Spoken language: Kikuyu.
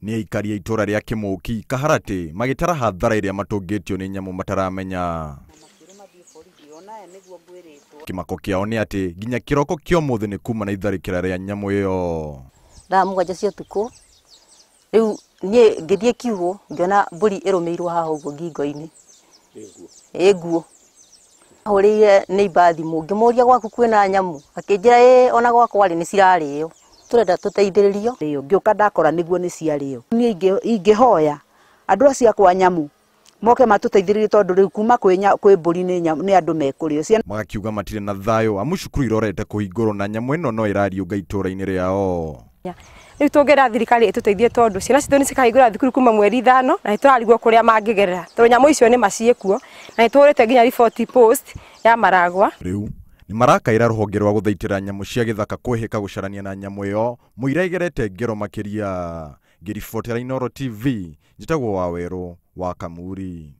Nĩ aikari a itũra rĩa Kĩmũki Kaharatĩ magĩtara hathara ĩrĩa matũngĩtio nĩ nyamũ mataramenya. Kĩmako kĩao nĩ atĩ nginya kĩroko kĩa ũmũthĩ nĩ kuma na itharĩkĩra rĩa nyamũ ĩyo. Thaa 7 cia ũtukũ rĩu niĩ ngĩthiĩ kiugũ ngĩona mbũri ĩrũmĩirwo haha ũguo ngingo-inĩ ĩ nguo. Hũrĩire neighbor thimũ ngĩmũria gwaku kwĩna nyamũ, akĩnjĩra ĩ ona gwakwa rĩ nĩ cirarĩo. Tũrenda tũteithĩrĩrio. Ngĩũka ndakora nĩguo nĩ ciarĩo. Niĩ ingĩhoya andũ acio akwa nyamũ moke matũteithĩrĩrie tondũ rĩu kuma kwĩ mbũri nĩ andũ mekũrĩo. Magakiuga matirĩ na thayũ amu cukuru irorete kũhingũrwo na nyamũ ĩno no ĩrariũnga itũra-inĩ rĩao. Rĩu tũngĩra thirikari ĩtũteithie tondũ ciana citũ nĩ cikahingũra thukuru kuma mweri 5 na nĩtũrarigwo kũrĩa mangĩgerera tondũ nyamũ icio nĩ maciĩkuo na nĩtũhũrĩte nginya riboti post ya Maragwa. Rĩu nĩ marakaĩra rũhonge rwa gũthaitĩra nyamũ cia gĩthaka kwĩhĩka gũcarania na nyamũ ĩyo mũira ĩgerete ngero makĩria. Ngĩribotera Inooro TV, njĩtagwo Wawerũ wa Kamuri.